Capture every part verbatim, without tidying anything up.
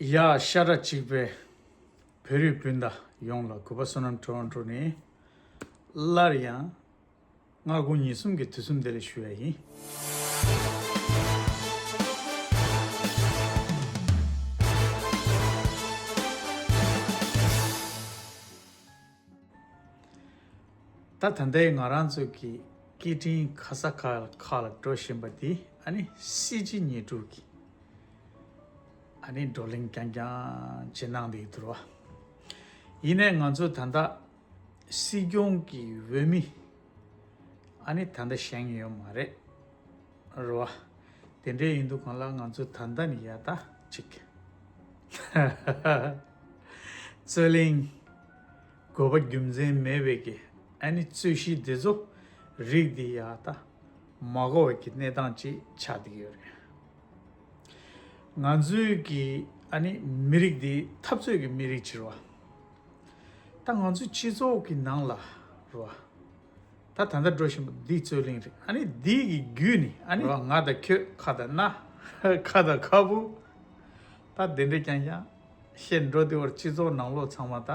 ཡ་ཤ་ཁྲག་གཅིག་པའི་བོད་རིགས་སྤུན་ཟླ་ཡོངས་ལ་གུས་པ་བསོད་ནམས་ཊོ་རོན་ཊོ་ནས་སླར་ཡང་སྔ་དགོང་ཉིན་གསུམ་གྱི་དུས་གསུམ་བདེ་ལེགས་ཞུ་ཡ་ཡིན། ད་ད་ལྟའི་ང་རང་ཚོ་གི་སྐད་འཕྲིན་ཁ་ས་ཁ་ཁ་ལ་འགྲོ་བཞིན་པ་འདི་ཨ་ནི་སྲིད་སྤྱི་ཉེར་དྲུག་གི་ཨ་ནི་བགྲོ་གླེང་རྐྱང་རྐྱང་བྱེད་གནང་བསྡད་ཀྱི་འདུག་ར། ཡིན་ནའི་ང་ཚོ་ད་ལྟ་སྲིད་སྐྱོང་གི་འོས་མི་ཨ་ནི་ད་ལྟ་བཞེངས་ཡོད་མ་རེད། རེད་བ། དེ་འདྲའི་ཡིན་དུས་གང་ལ་ང་ཚོ་ད་ལྟ་ནས་ཡ་ད་ཅིག་རྩོད་གླེང་དགོས་པ་རྒྱུ་མཚན་མེད་པའི་གི་ཨ་ནི་རྩོད་གཞི་དེ་ཚོ་རིགས་འདི་ཡ་ད་མ་གོ་བའི་གི་གནས་སྟངས་ཅིག་ཆགས་བསྡད་ཡོད་རེད། ང་ཚོའི་གི་ཨ་ནི་མི་རིགས་འདི་འཐབ་རྩོད་ཀྱི་མི་རིགས་ཅིག་རེད་བ། ད་ང་ཚོའི་སྤྱི་ཚོགས་ཀྱི་ནང་ལ་རེད་བ། ད་ད་ལྟ་འགྲོ་བཞིན་པ་འདི་རྩོད་གླེང་རེད། ཨ་ནི་འདི་གི་བརྒྱུད་ནས་ཨ་ནི་རེད་བ། ང་དང་ཁྱོད་ཁ་དང་སྣ་ཁ་དང་ཁ་སྤུ་ད་དེ་འདྲ་རྐྱང་རྐྱང་བཤད་འགྲོ་དེ་བར་སྤྱི་ཚོགས་ནང་ལོགས་ཚང་མ་ད་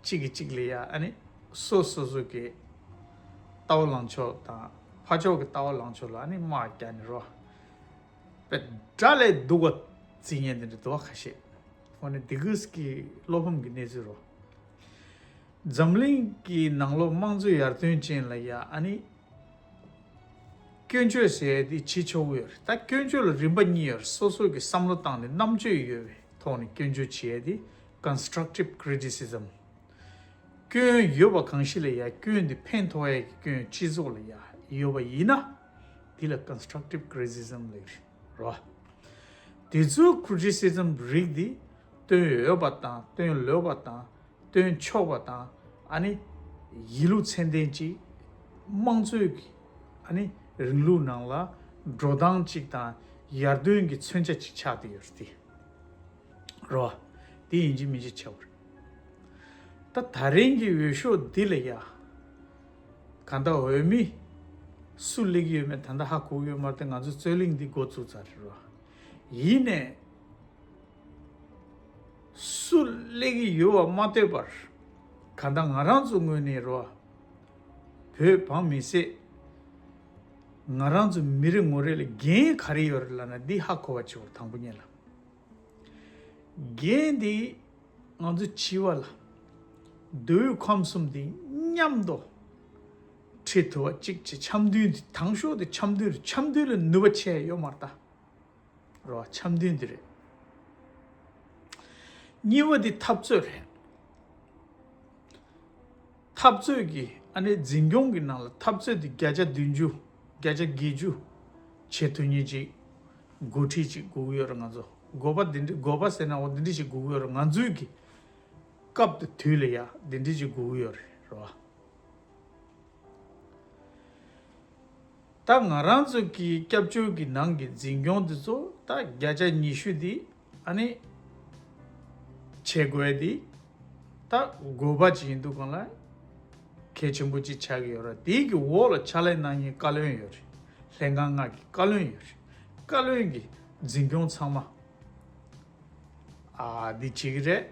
གཅིག་གིས་གཅིག་ལ་ཡ་ཨ་ནི་སོ་སོ་སོ་གི་ལྟ་བ་ལངས་ཕྱོགས་དང་ཕར་ཕྱོགས་ཀྱི་ལྟ་བ་ལངས་ཕྱོགས་ལ་ཨ་ནི་དམག་རྒྱག་ནས་རེད་བ། པའི་དགྲ་ལས་སྡུག་པ་བརྩི་མཁན་དེ་འདྲ་འདུག་བ་ཁ་ཤས། འོ་ནི་འདི་གུས་ཀྱི་བློ་ཕམ་གྱི་གནས་ཚུལ་རོ། འཛམ་གླིང་གི་ནང་ལོགས་དམངས་གཙོའི་ཡར་ཐོན་ཅན་ལ་ཡ་ཨ་ནི་སྐྱོན་བརྗོད་ཟེར་ཡ་དེ་བྱེད་ཆོག་གི་ཡོད་རེད། ད་སྐྱོན་བརྗོད་ལ་རིམ་པ་གཉིས་ཡོད་རེད། སོ་སོ་གི་བསམ་བློ་བཏང་ནས་རྣམ་དཔྱོད་ཡོད་པའི་ཐོག་ནས་སྐྱོན་བརྗོད་བྱེད་ཡ་དེ་constructive criticism། སྐྱོན་ཡོད་པ་གང་ཞིག་ལ་ཡ་སྐྱོན་འདི་ཕན་ཐོགས་ཡ་གི་སྐྱོན་སྤྱི་ཚོགས་ལ་ཡ་ཡོད་པ་ཡིན་ན་དེ་ལ་constructive criticism་ལབ་རེད་རོ། དེ་ཚོའི་criticism་རིགས་འདི་སྟོན་འོས་པ་དང་སྟོན་ལོས་པ་དང་སྟོན་ཆོག་པ་དང་ཨ་ནི་ཡིན་ལུགས་ཚད་ལྡན་ཅིག་དམངས་གཙོའི་གི་ཨ་ནི་རིང་ལུགས་ནང་ལ་འགྲོ་སྟངས་ཅིག་དང་ཡར་ཐོན་གྱི་མཚོན་ཆ་ཅིག་ཆགས་བསྡད་ཡོད་རེད་དེ། རོ། དེ་ཡིན་གཅིག་མིན་གཅིག་བྱ་བར། ད་ད་རིང་གི་འོས་ཤོག་འདི་ལ་ཡ། གང་ལྟར་འོས་མི་སུ་སླེབས་ཀྱི་ཡོད་མེད་ད་ལྟ་ཧ་གོ་གི་ཡོད་མ་རེད་དེ། ང་ཚོ་རྩོད་གླེང་འདི་འགོ་བཙུགས་ཚར་རེད་རོ། ཡིན་ནས་སུ་སླེབས་ཀྱི་ཡོད་པ་མ་ལྟོས་པར་གང་ལྟར་ང་རང་ཚོ་ངོས་ནས་རོ། བོད་འབངས་མི་སེར་ང་རང་ཚོ་མི་རེ་ངོ་རེ་ལ་འགན་ག་རེ་ཡོད་རེད་ལབ་ན་འདི་ཧ་གོ་བ་བྱེད་དགོས་རེད། དང་པོ་ཉིད་ལ། འགན་འདི་ང་ཚོ་བྱིས་པ་ལ་མདོ་དབུས་ཁམས་གསུམ་འདི་མཉམ་དུ་ཁྲིད་ཐུབ་པ་གཅིག་བྱས། འཆམ་མཐུན་འདི་དང་ཤོག་འདི་འཆམ་མཐུན་རེད། འཆམ་མཐུན་ལ་ནུས་པ་ཆེ་ཡོད་མ་རེད་ད། རོ། འཆམ་མཐུན་འདི་རེད། གཉིས་པ་འདི་འཐབ་རྩོད་རེད། འཐབ་རྩོད་ཀྱི་ཨ་ནི་འཛིན་སྐྱོང་གི་ནང་ལ་འཐབ་རྩོད་དེ་བརྒྱ་ཆ་བདུན་ཅུ། བརྒྱ་ཆ་བརྒྱད་ཅུ་བྱེད་ཐུབ་མཁན་ཅིག་འགོ་ཁྲིད་ཅིག་དགོས་ཀྱི་ཡོད་རེད། ང་ཚོ་དགོས་པ་འདི་འདྲ། དགོས་པ་ཟེར་ན་འོ་འདི་འདྲ་ཞིག་དགོས་ཀྱི་ཡོད་རེད། ང་ཚོའི་གི་སྐབས་དེ་དུས་ལ་ཡ་འདི་འདྲ་ཞིག་དགོས་ཀྱི་ཡོད་རེད། རེད་བ། ད་ང་རང་ཚོ་གི་སྐྱབས་བཅོལ་གྱི་ནང་གི་འཛིན་སྐྱོང་དེ་ཚོ་ད་བརྒྱ་ཆ་ཉི་ཤུ་དེ་ཨ་ནི་བྱེད་དགོས་དེ་ད་དགོས་པ་ཅིག་ཡིན་དུས་གང་ལ་གལ་ཆེན་པོ་ཅིག་ཆགས་ཀྱི་ཡོད་རེད། དེའི་གི་འོག་ལ་ཕྱག་ལས་གནང་མཁན་བཀའ་བློན་ཡོད་རེད། ལྷན་ཁང་ལྔ་གི་བཀའ་བློན་ཡོད་རེད། བཀའ་བློན་གྱི་འཛིན་སྐྱོང་ཚང་མ་ཨ་འདི་བྱེད་ཀྱི་རེད།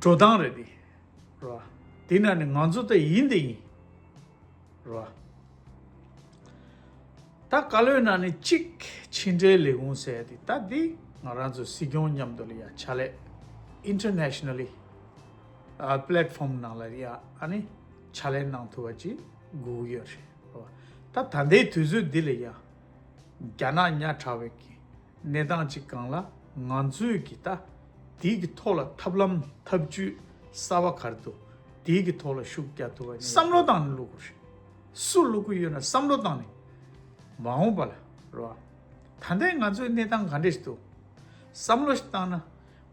འགྲོ་སྟངས་རེད་དེ། རེད་བ། དེ་ནང་ནས་ང་ཚོ་ད་ཡིན་དེ་ཡིན། རེད་བ། ད་བཀའ་བློན་ནང་ནས་གཅིག་ཕྱི་འབྲེལ་ལས་ཁུངས་ཟེར་ཡ་དེ་ད་འདི་ང་རང་ཚོ་སྲིད་སྐྱོང་མཉམ་དུ་ལ་ཡ་ཕྱག་ལས་internationally ཨ་platform ནང་ལ་ཡ་ཨ་ནི་ཕྱག་ལས་གནང་ཐུབ་པ་ཅིག་དགོས་ཀྱི་ཡོད་རེད། རེད་བ། ད་ད་ལྟའི་དུས་ཚོད་འདི་ལ་ཡ་རྒྱ་ནག་ཉག་ཕྲ་བའི་གི་གནས་སྟངས་ཅིག་སྒང་ལ་ང་ཚོས་ཀྱི་ད་དེའི་གི་ཐོག་ལ་ཐབས་ལམ་ཐབས་ཇུས་གསར་པ་ག་རེ་འདུག་དེའི་གི་ཐོག་ལ་ཤུགས་རྒྱག་ཐུབ་པ་ནི་བསམ་བློ་བཏང་ནས་བླུག་དགོས་རེད། སུ་བླུག་གི་ཡོད་ན་བསམ་བློ་བཏང་ནས། མ་འོངས་པ་ལ་རོ། ད་ལྟའི་ང་ཚོའི་གནས་སྟངས་ག་འདྲ་ཞིག་འདུག་བསམ་བློ་ཞིག་བཏང་ན་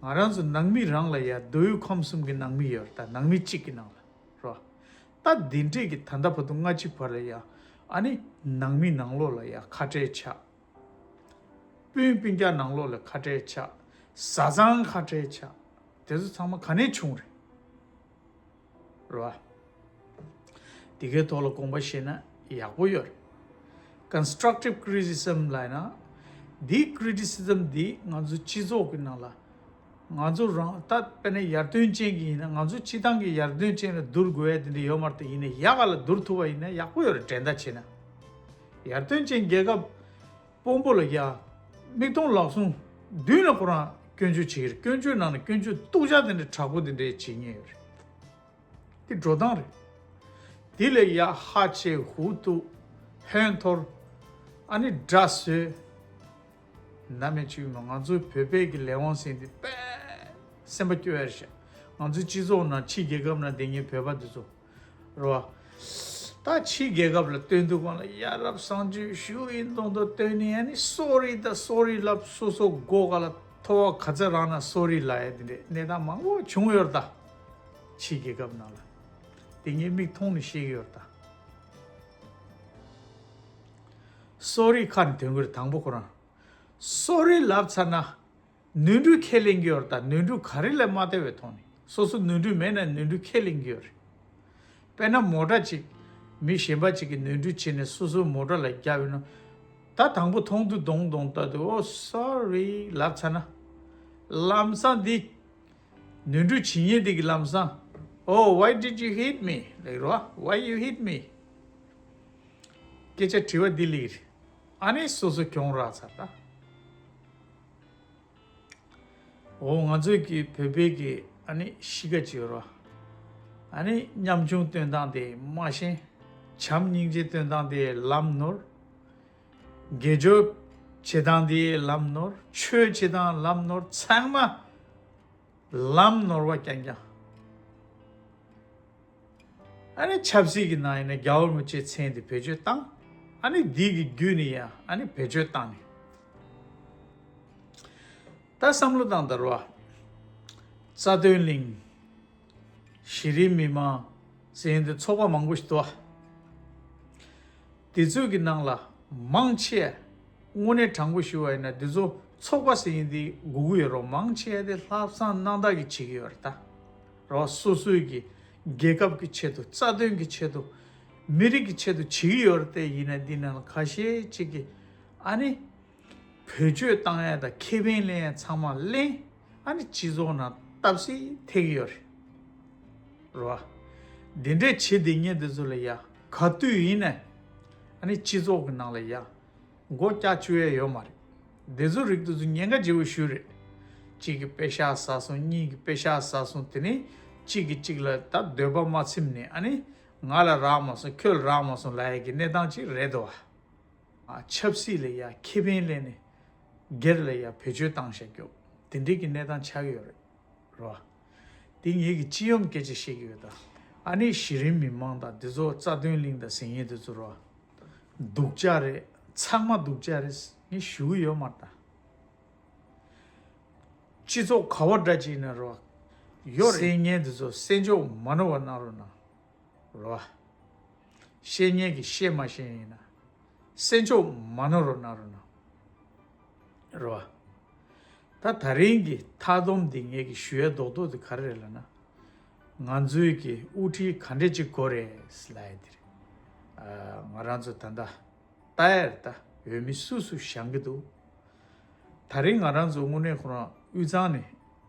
ང་རང་ཚོ་ནང་མི་རང་ལ་ཡ་མདོ་དབུས་ཁམས་གསུམ་གྱི་ནང་མི་ཡོད་རེད། ད་ནང་མི་གཅིག་གི་ནང་ལ་རོ། ད་འདི་འདྲས་ཀྱི་ད་ལྟ་བར་དུ་སྔ་ཕྱི་བར་ལ་ཡ་ཨ་ནི་ནང་མི་ནང་ལོགས་ལ་ཡ་ཁ་བྲལ་ཆགས། སྤུན་སྤུན་ཀྱག་ནང་ལོགས་ལ་ཁ་བྲལ་ཆགས། བཟའ་ཚང་ཁ་བྲལ་ཆགས། དེ་ཚོ་ཚང་མ་ག་ནས་བྱུང་རེད། རེད་བ། དེ་གའི་ཐོག་ལ་དགོངས་པ་བཞེས་ན་ཡག་པོ་ཡོད་རེད། constructive criticism ལབ་ན་ འདིའི་ཀི་རི་ཊི་སི་ཛམ་འདི་ང་ཚོ་སྤྱི་ཚོགས་ཀྱི་ནང་ལ། ང་ཚོ་རང་ད་དཔེར་ན་ཡར་ཐོན་ཅན་གྱི་ཡིན་ན། ང་ཚོ་སྤྱི་བཏང་གི་ཡར་ཐོན་ཅན་ལ་བསྡུར་དགོས་ཡ་དེ་འདྲ་ཡོད་མ་རེད་དེ། ཡིན་ན་ཡག་ག་ལ་བསྡུར་ཐུབ་པ་ཡིན་ན་ཡག་པོ་ཡོད་རེད། འགྲན་ཟླ་བྱེད་ན། ཡར་ཐོན་ཅན་རྒྱལ་ཁབ་དཔོན་པོ་ལ་ཡ་མིག་མཐོང་ལག་ཟུང་མདུན་ལ་ཁོ་རང་སྐྱོན་བརྗོད་བྱེད་ཀྱི་རེད། སྐྱོན་བརྗོད་ནང་ནས་སྐྱོན་བརྗོད་སྟོང་ཆ་དེ་འདྲ་དྲག་པོ་དེ་འདྲ་བྱེད་ཉེན་ཡོད་རེད། དེ་འགྲོ་སྟངས་རེད། དེ་ལས་ཡ་ཧ་ཆེ་ཧུ་ཏུ་ཧོན་ཐོར། ཨ་ནི་དགྲ་བཟོས། ན་མེད་ཆུ་མ་ང་ཚོའི་བོད་པའི་གི་ལས་དབང་ཟེར་འདི་དཔེ་སེམས་པ་སྐྱོ་ཡ་རེད་ཤག་ང་ཚོའི་སྤྱི་ཚོགས་ནང་ཕྱི་རྒྱལ་ཁབ་ནང་བསྡད་མཁན་བོད་པ་འདི་ཚོ་རེད་བ། ད་ཕྱི་རྒྱལ་ཁབ་ལ་སྟོན་དུས་སྒང་ལ་ཡ་རབས་གསང་སྤྱོད་ཞུ་ཡིན་མདོག་མདོག་སྟོན་ནས། ཨ་ནི་སོ་རི་ད་སོ་རི་ལབ། སོ་སོ་མགོ་ག་ལ་ཐོ་བ་ག་ཚད་རང་ན་སོ་རི་ལབ་ཡ་དེ་འདྲས་གནས་སྟངས་མང་པོ་བྱུང་ཡོད་རེད་ད། ཕྱི་རྒྱལ་ཁབ་ནང་ལ་དེ་ངས་མིག་མཐོང་ནས་ཤེས་ཀྱི་ཡོད་རེད་ད། སོ་རི་ཁ་ནས་ཐོན་གྱི་རེད། དང་པོ་ཁོ་རང་སོ་རི་ལབ་ཚར་ན། ནོར་འཁྲུལ་ཁས་ལེན་གྱི་ཡོད་རེད་ད། ནོར་འཁྲུལ་ག་རེ་ལས་མ་བལྟས་པའི་ཐོག་ནས། སོ་སོ་ནོར་འཁྲུལ་མེད་ན་ནོར་འཁྲུལ་ཁས་ལེན་གྱི་ཡོད་རེད། དཔེར་ན་མོ་ཊ་ཅིག་མི་གཞན་པ་ཅིག་གིས་ནོར་འཁྲུལ་བྱས་ནས་སོ་སོའི་མོ་ཊ་ལ་བརྒྱབ་ཡོད་ན། ད་དང་པོ་མཐོང་དུས་གདོང་གདོང་ལྟ་དུས། ཨོ་སོ་རི་ལབ་ཚར་ན། ལམ་སང་འདི་ནོར་འཁྲུལ་བྱེད་མཁན་དེ་གིས་ལམ་སང་། Oh, why did you hit me? ལབ་རོ། Why you hit me? སྐད་ཆ་དྲི་བ་འདི་སླེབས་རེད། ཨ་ནི་སོ་སོ་གྱོང་རག་ཚར་ད། འོ་ང་ཚོའི་གི་བོད་པའི་གི་ཨ་ནི་གཤིས་ཀ་ཅིག་ཡོད་རེད། ཨ་ནི་ཉམ་ཆུང་སྟོན་སྟངས་དེ་མ་ཤེས། བྱམས་སྙིང་རྗེ་སྟོན་སྟངས་དེ་ལམ་ནོར། དགེ་སྦྱོར་བྱེད་སྟངས་དེ་ལམ་ནོར། ཆོས་བྱེད་སྟངས་ལམ་ནོར། ཚང་མ་ལམ་ནོར་བ་རྐྱང་རྐྱང་། ཨ་ནི་ཆབ་སྲིད་ཀྱི་ནང་ཡིན་ན་རྒྱལ་བ་རིན་པོ་ཆེའི་མཚན་དེ་བེད་སྤྱོད་བཏང་། ཨ་ནི་འདི་གི་བརྒྱུད་ནས་ཡང་ཨ་ནི་བེད་སྤྱོད་བཏང་ནས། ད་བསམ་བློ་བཏང་ད་རོ། རྩ་དོན་གླིང་། གཞི་རིམ་མི་མང་ཟེར་ཡིན་དུས་ཚོགས་པ་མང་པོ་ཞིག་འདུག་བ། དེ་ཚོའི་གི་ནང་ལ་མང་ཆེ། དངོས་གནས་དྲང་པོ་ཞུ་བ་ཡིན་ན་འདི་ཚོ་ཚོགས་པ་ཟེར་ཡིན་དེ་དགོས་ཀྱི་ཡོད་རེད། མང་ཆེ་དེ་ལྷག་བསམ་རྣམ་དག་གིས་བྱེད་ཀྱི་ཡོད་རེད་ད། རོ། སོ་སོའི་གི་རྒྱལ་ཁབ་ཀྱི་ཆེད་དུ། རྩ་དོན་གྱི་ཆེད་དུ། མི་རིགས་ཀྱི་ཆེད་དུ་བྱེད་ཀྱི་ཡོད་རེད་དེ། ཡིན་ན་འདི་ནང་ལ་ཁ་ཤས་ཅིག་གིས་ཨ་ནི་བེད་སྤྱོད་བཏང་ཡ་དང་ཁེ་ཕན་ལེན་ཡ་ཚང་མ་ལེན། ཨ་ནི་སྤྱི་ཚོགས་ནང་སྟབས་གསེག་ཐེབས་ཀྱི་ཡོད་རེད། རོ། འདི་འདྲས་བྱེད་བསྡད་མཁན་འདི་ཚོ་ལ་ཡ་ག་དུས་ཡིན་ན་ཨ་ནི་སྤྱི་ཚོགས་ཀྱི་ནང་ལ་ཡ་མགོ་བཀྱག་བཅུག་ཡ་ཡོད་མ་རེད། འདི་ཚོ་རིགས་འདི་ཚོ་ཉེན་ཁ་ཆེ་བོ་ཞིག་རེད། གཅིག་གིས་པེ་ཤག་ཟ་སོང་། གཉིས་ཀྱིས་པེ་ཤག་ཟ་སོང་། དེ་ནས་གཅིག་གིས་གཅིག་ལ་ད་འདོད་པ་མ་ཚིམས་ནས། ཨ་ནི་ང་ལ་རག་མ་སོང་། ཁྱོད་ལ་རག་མ་སོང་ལབ་ཡ་གི་གནས་སྟངས་ཅིག་རེད་དོ། ཨ། ཆབ་སྲིད་ལ་ཡ་ཁེ་ཕན་ལེན་ནས་སྒེར་ལ་ཡ་བེད་སྤྱོད་བཏང་བཞག་རྒྱུ་དེ་འདྲའི་གི་གནས་སྟངས་ཆགས་ཀྱི་ཡོད་རེད། རོ། དེ་ངེད་ཀྱི་སྤྱི་ཡོངས་སྐད་ཆ་བཤད་ཀྱི་ཡོད་ད། ཨ་ནི་གཞི་རིམ་མི་མང་དང་འདི་ཚོ་རྩ་དོན་གླིང་དང་ཟེར་མཁན་འདི་ཚོ་རོ། སྡུག་ཅག་རེད། ཚང་མ་སྡུག་ཅག་རེད། ངས་ཞུ་གི་ཡོད་མ་རེད་ད། སྤྱི་ཚོགས་ག་བ་འདྲ་ཅིག་ཡིན་ན་རོ། ཡོད་རེད། གསན་མཁན་འདི་ཚོ་སེམས་ཕྱོགས་མ་ནོར་བ་གནང་རོགས་གནང་། རོ། བཤད་མཁན་གྱིས་བཤད་མ་ཤེས་ཡིན་ན། སེམས་ཕྱོགས་མ་ནོར་རོགས་གནང་རོགས་གནང་། རོ། ད་ད་རིང་གི་མཐའ་སྡོམ་འདི་ངེད་ཀྱི་ཞུ་ཡ་རྡོག་རྡོག་འདི་ག་རེ་རེད་ལབ་ན། ང་ཚོའི་གི་དབུ་ཁྲིད་ག་འདྲས་ཅིག་དགོས་རེད་ལབ་ཡ་འདི་རེད། ཨ། ང་རང་ཚོ་ད་ལྟ་ལྟ་ཡ་རེད་ད། འོས་མི་སུ་སུ་བཞེངས་ཀྱི་འདུག་ད་རིང་ང་རང་ཚོ་དངོས་གནས་ཁོ་རང་དབུས་གཙང་ནས་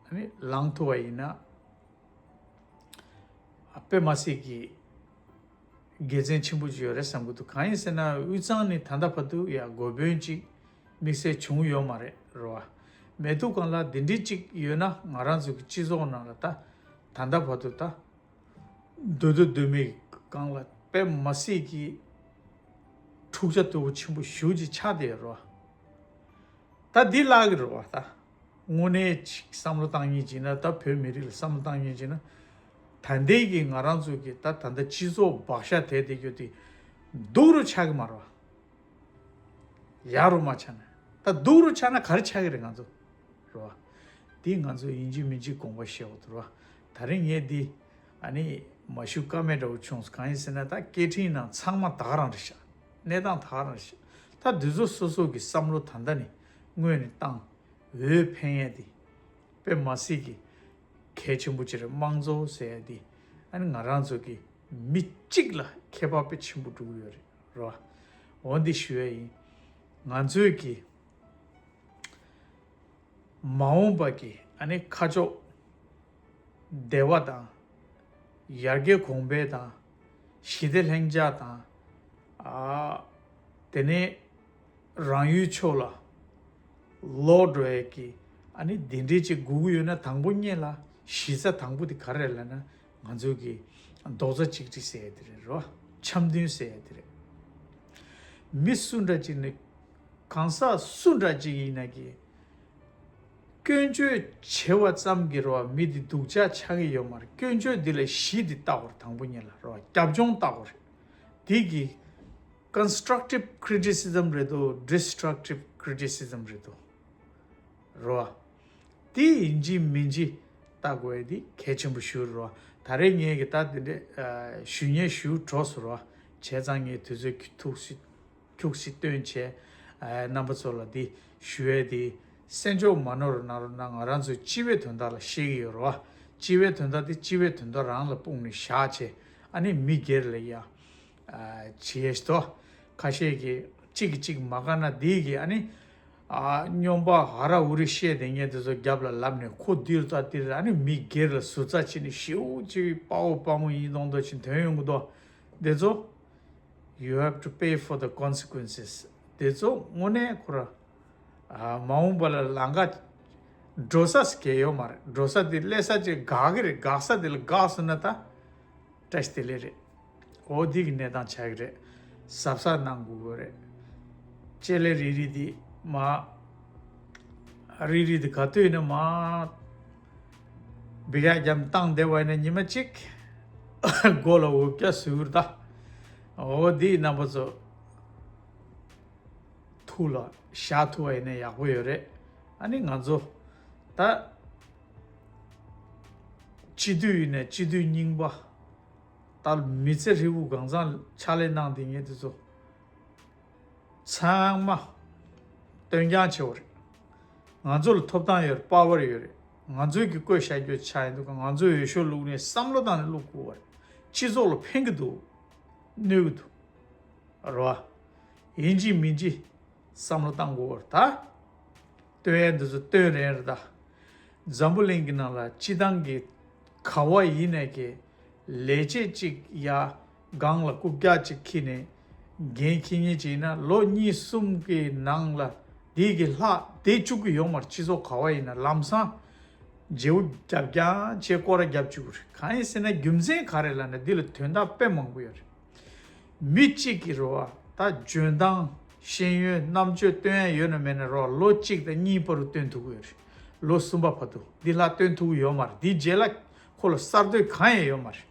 ཨ་ནི་ལངས་ཐུབ་པ་ཡིན་ན། དཔེ་མ་སྲིད་ཀྱི་དགེ་མཚན་ཆེན་པོ་ཅིག་ཡོད་རེད་བསམ་གྱི་འདུག་གང་ཡིན་ཟེར་ན་དབུས་གཙང་ནས་ད་ལྟ་བར་དུ་ཡ་འགོ་དཔོན་ཅིག་དམིགས་བསལ་བྱུང་ཡོད་མ་རེད་རོ། མེད་དུས་སྒང་ལ་འདི་འདྲའི་ཅིག་ཡོད་ན་ང་རང་ཚོ་གི་སྤྱི་ཚོགས་ནང་ལ་ད་ད་ལྟ་བར་དུ་ད་འདོད་འདོད་འདོད་མེད་སྒང་ལ་དཔེ་མ་སྲིད་ཀྱི་འཁྲུག་ཆ་དོད་པོ་ཆེན་པོ་ཞེ་པོ་ཅིག་ཆགས་བསྡད་ཡོད་རོ། ད་འདི་བརླག་གི་རེད་བ་ད། དངོས་གནས་ཅིག་བསམ་བློ་བཏང་མཁན་ཅིག་ན་ད་བོད་མི་རིགས་ལ་བསམ་བློ་བཏང་མཁན་ཅིག་ན། ད་ལྟའི་གི་ང་རང་ཚོ་གི་ད་ད་ལྟ་སྤྱི་ཚོགས་བག་ཆགས་དེ་དེ་རྒྱུ་དེ་སྡུག་རུ་ཆགས་གི་མ་རེད་བ། ཡག་རུ་མ་ཆགས་ན། ད་སྡུག་རུ་ཆགས་ན་ག་རེ་ཆགས་གི་རེད་ང་ཚོ། རེད་བ། འདི་ང་ཚོ་ཡིན་གཅིག་མིན་གཅིག་དགོངས་པ་བཞེས་དགོས་འདུག་རེད་བ། ད་རིང་ངས་འདི་ཨ་ནི་མ་ཞུ་ཀ་མེད་འདྲ་བོ་བྱུང་སོང་། གང་ཡིན་ཟེར་ན་ད་སྐད་འཕྲིན་ནང་ཚང་མ་ད་ག་རང་རེད་ཤག་གནས་སྟངས་ད་ག་རང་རེད་ཤག་ད་འདི་ཚོ་སོ་སོ་གི་བསམ་བློ་ད་ལྟ་ནས་སྔོན་ནས་བཏང་། འོས་འཕེན་ཡས་དེ་དཔེ་མ་སྲིད་ཀྱི་གལ་ཆེན་པོ་ཅིག་རེད། དམངས་གཙོ་ཟེར་ཡས་དེ་ཨ་ནི་ང་རང་ཚོ་གི་མི་གཅིག་ལ་ཁྱད་པར་དཔེ་ཆེན་པོ་འགྲོ་གི་ཡོད་རེད་རོ། འོ་འདི་ཞུ་ཡས་ཡིན། ང་ཚོའི་གི་ མ་འོངས་པ་གི་ཨ་ནི་ཁ་ཕྱོགས་བདེ་བ་དང་། ཡར་རྒྱས་གོང་འཕེལ་དང་། ཞི་བདེ་ལྷིང་འཇགས་དང་། ཨ་དེ་ནས་རང་ཡུལ་ཕྱོགས་ལ་ལོག་འགྲོ་ཡས་ཀྱི་ཨ་ནི་དེ་འདྲའི་ཅིག་དགོས་ཀྱི་ཡོད་ན། དང་པོ་ཉིད་ལ་གཞི་རྩ་དང་པོ་དེ་ག་རེ་རེད་ལབ་ན། ང་ཚོ་གི་རྡོག་རྩ་གཅིག་སྒྲིལ་ཟེར་ཡས་དེ་རེད་རོ། འཆམ་མཐུན་ཟེར་ཡས་དེ་རེད། མི་སུ་འདྲ་ཅིག་ནི་གང་ཟག་སུ་འདྲ་ཅིག་ཡིན་ན་གི་སྐྱོན་བརྗོད་བྱེད་པ་ཙམ་གྱིས་རོ་མི་འདི་སྡུག་ཅག་ཆགས་ཀྱི་ཡོད་མ་རེད། སྐྱོན་བརྗོད་འདི་ལ་གཞི་འདི་བལྟ་དགོས་རེད། དང་པོ་ཉིད་ལ་རོ་རྒྱབ་ལྗོངས་བལྟ་དགོས་རེད། འདི་གི་constructive criticism རེད་དོ། destructive criticism རེད་དོ། རོ། དེ་ཡིན་གཅིག་མིན་གཅིག་ལྟ་དགོས་ཡ་དེ་གལ་ཆེན་པོ་ཞིག་རེད་རོ། ད་རེས་ངས་ཀྱི་ད་དེ་འདྲས་ཨ་ཞུ་སྙན་ཞུ་གྲོགས་སུ་རོ། བྱས་ཙང་ངས་དུས་ཚོད་ཁྱུག་ཙམ་ཁྱུག་ཙམ་བཏོན་བྱས་ཨ་རྣམ་པ་ཚོ་ལ་དེ་ཞུ་ཡ་དེ། སེམས་ཕྱོགས་མ་ནོར་ན་རོ་ན། ང་རང་ཚོའི་སྤྱི་པའི་དོན་དག་ལ་བཤད་ཀྱི་ཡོད་རོ། སྤྱི་པའི་དོན་དག་དེ་སྤྱི་པའི་དོན་དག་རང་ལ་སྤུངས་ནས་བཞག་བྱས། ཨ་ནི་མི་སྒེར་ལ་ཡ་ཨ་བྱེད་ཡས་ཤིག་དོ། ཁ་ཤས་ཀྱིས་གཅིག་གིས་གཅིག་མ་དགའ་ན་དེ་གིས་ཨ་ནི་ཨ་སྨྱོན་པ་ཧ་ར་ཧུ་རི་བཤད་བསྡད་མཁན་དེ་ཚོ་རྒྱབ་ལ་ལབ་ནས་ཁོ་འདིར་ལྟ་འདིར། ཨ་ནི་མི་སྒེར་ལ་ཟུར་ཟ་བྱས་ནས་ཞེ་པོ་ཅིག་དཔའ་བོ་དཔའ་མོ་ཡིན་མདོག་མདོག་བྱས་ཐོན་ཡོང་གི་འདུག་དེ་ཚོ། You have to pay for the consequences. དེ་ཚོ་དངོས་གནས་ཁོ་ར་ཨ་མ་འོངས་པ་ལ་ལམ་ཁ་འགྲོ་ས་གལ་ཡོད་མ་རེད། འགྲོ་ས་དེ་སླེབས་ས་ཅིག་འགག་གི་རེད། འགག་ས་དེ་ལ་འགག་སོང་ན་ད་བཀྲ་ཤིས་བདེ་ལེགས་རེད། འོ་འདི་གི་གནས་སྟངས་ཆགས་ཀྱི་རེད། གཟབ་གཟབ་གནང་དགོས་ཀྱི་རེད། ལྕེ་ལེ་རིལ་རིལ་འདི་མ་རིལ་རིལ་འདི་ག་དུས་ཡིན་ན་མ་སྦི་རག་རྒྱབ་བཏང་བསྡད་པ་ཡིན་ན་ཉི་མ་གཅིག་མགོ་ལ་འུ་སྐྱ་ཟུག་ར་ད། འོ་འདི་རྣམ་པ་ཚོ་ཐུགས་ལ་བཞག་ཐུབ་པ་ཡིན་ན་ཡག་པོ་ཡོད་རེད། ཨ་ནི་ང་ཚོ་ད་སྤྱི་འཐུས་ཡིན་ན་སྤྱི་འཐུས་རྙིང་པ། ད་མི་ཚེ་ཧྲིལ་པོ་གང་ཚང་ཕྱག་ལས་གནང་བསྡད་མཁན་དེ་ཚོ་ཚང་མ་བཏོན་རྐྱང་བྱེད་པ་རེད། ང་ཚོ་ལ་ཐོབ་ཐང་ཡོད་རེད། པ་ཝར་ཡོད་རེད། ང་ཚོས་ཀྱི་བཀོད་བཞག་རྒྱུ་ཆགས་ཡིན་འདུག་ག་ང་ཚོས་འོས་ཤོག་བླུགས་ནས་བསམ་བློ་བཏང་ནས་བླུགས་དགོས་པ་རེད། སྤྱི་ཚོགས་ལ་ཕན་གྱི་འདུག་གནོད་ཀྱི་འདུག་རེད་བ། ཡིན་གཅིག་མིན་གཅིག་བསམ་བློ་བཏང་དགོས་པ་རེད་ད། བཏོན་ཡས་འདི་ཚོ་བཏོན་རན་རེད་ད། འཛམ་བུ་གླིང་གི་ནང་ལ་སྤྱི་བཏང་གི་ག་བ་ཡིན་ནས་ཀྱི་ལས་བྱེད་ཅིག་ཡ་སྒང་ལ་རྐུབ་བཀྱག་ཅིག་འཁྱེར་ནས་འགན་འཁྱེར་མཁན་ཅིག་ཡིན་ན་ལོ་གཉིས་གསུམ་གི་ནང་ལ་དེ་གི་ལྷག་བསྡད་བཅུག་གི་ཡོད་མ་རེད། སྤྱི་ཚོགས་ག་བ་ཡིན་ན་ལམ་སང་བརྗེ་པོ་རྒྱབ་རྐྱང་བྱས་སྐོར་ར་རྒྱབ་བཅུག་གི་རེད། གང་ཡིན་ཟེར་ན་རྒྱུ་མཚན་ག་རེ་ལབ་ན་འདི་ལ་དོན་དག་དཔེ་མང་པོ་ཡོད་རེད། མི་གཅིག་གིས་རེད་བ། ད་འཇོན་ཐང་ཤེས་ཡོན་རྣམ་དཔྱོད་བཏོན་ཡ་ཡོད་ན་མེད་ན་རེད་བ། ལོ་གཅིག་དང་གཉིས་བར་དུ་བཏོན་ཐུབ་ཀྱི་ཡོད་རེད། ལོ་གསུམ་པ་བར་དུ་འདི་ལྷག་བཏོན་ཐུབ་ཀྱི་ཡོད་མ་རེད། འདིའི་རྗེས་ལ་ཁོ་ལ་གསར་གཏོད་གང་ཡང་ཡོད་མ་རེད།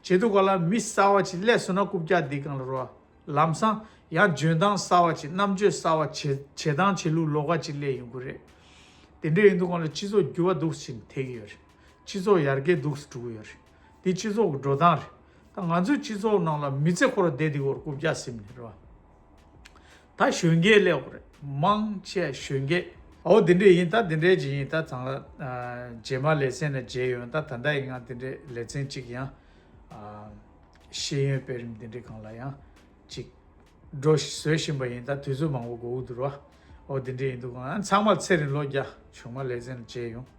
བྱེད་དུས་ག་ལ་མི་གསར་བ་ཅིག་སླེབས་སོང་ན་རྐུབ་བཀྱག་འདི་སྒང་ལ་རེད་བ། ལམ་སང་ཡང་འཇོན་ཐང་གསར་བ་ཅིག་རྣམ་དཔྱོད་གསར་བ་བྱེད་བྱེད་སྟངས་བྱེད་ལུགས་ལོགས་ཀ་ཅིག་སླེབས་ཡོང་གི་རེད། དེ་འདྲ་ཡིན་དུས་སྒང་ལ་སྤྱི་ཚོགས་འགྱུར་བ་འདུག་སེ་ཕྱིན་ཐེབས་ཀྱི་ཡོད་རེད། སྤྱི་ཚོགས་ཡར་རྒྱས་འདུག་སེ་འགྲོ་གི་ཡོད་རེད། འདི་སྤྱི་ཚོགས་ཀྱི་འགྲོ་སྟངས་རེད། ད་ང་ཚོའི་སྤྱི་ཚོགས་ནང་ལ་མི་ཚེ་ཁོ་རང་བསྡད་དེ་གོ་རྐུབ་བཀྱག་ཟིན་ནས་རེད་བ། ད་གཞོན་སྐྱེས་སླེབས་དགོས་རེད། མང་ཆེ་གཞོན་སྐྱེས། འོ་དེ་འདྲས་ཡིན། ད་དེ་འདྲས་ཅིག་ཡིན། ད་ཚང་ལ་ཨ་རྗེས་མ་ལེ་ཚན་ནས་མཇལ་ཡོང་། ད་ད་ལྟ་ཡིན་ང་དེ་འདྲས་ལེ་ཚན་གཅིག་ཡང་ཨ་ཤེས་ཡོན་དཔེ་རིམ་དེ་འདྲས་སྒང་ལ་ཡང་གཅིག་འགྲོ་བཟོས་བཞིན་པ་ཡིན། ད་དུས་ཚོད་མང་པོ་འགོར་གྱི་འདུག་ར། འོ་དེ་འདྲས་ཡིན་འདུག་ག་ཚང་མར་ཚེ་རིང་ལོ་བརྒྱ། ཆུང་མ་ལེ་ཚན་ནས་མཇལ་ཡོང་།